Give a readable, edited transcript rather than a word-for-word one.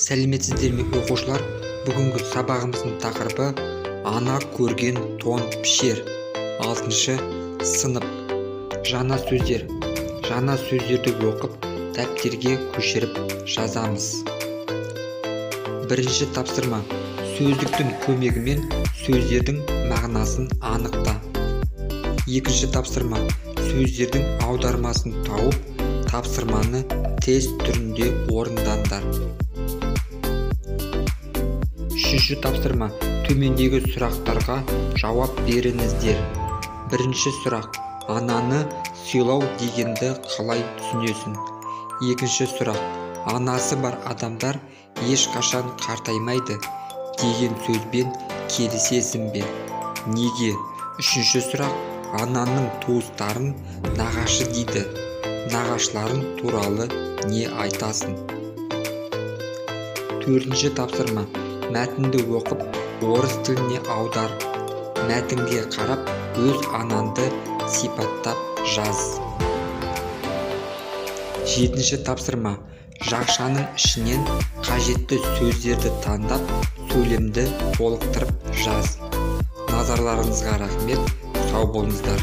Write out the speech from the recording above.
Сәлеметсіздер ме, оқушылар? Бүгінгі сабағымыздың тақырыбы ана көрген тон пішер. 6-шы сынып. Жаңа сөздер. Жаңа сөздерді оқып, дәптерге көшіріп жазамыз. Бірінші тапсырма. Сөздіктің көмегімен сөздердің мағынасын анықта. Екінші тапсырма. Сөздердің аудармасын тауып, тапсырманы тест түрінде орындаңдар. Үшінші тапсырма. Төмендегі сұрақтарға жауап беріңіздер. Бірінші сұрақ. Ананы сыйлау дегенді қалай түсінесің? Екінші сұрақ. Анасы бар адамдар ешқашан қартаймайды деген сөзбен келісесің бе? Неге? Үшінші сұрақ. Ананың туыстарын нағашы дейді. Нағашыларың туралы не айтасың? Төртінші тапсырма. Мәтінді оқып, орыс тіліне аудар. Мәтінге қарап, өз анаңды сипаттап жаз. Жетінші тапсырма. Жақшаның ішінен қажетті сөздерді таңдап, сөйлемді толықтырып жаз. Назарларыңызға рахмет. Сау болыңыздар.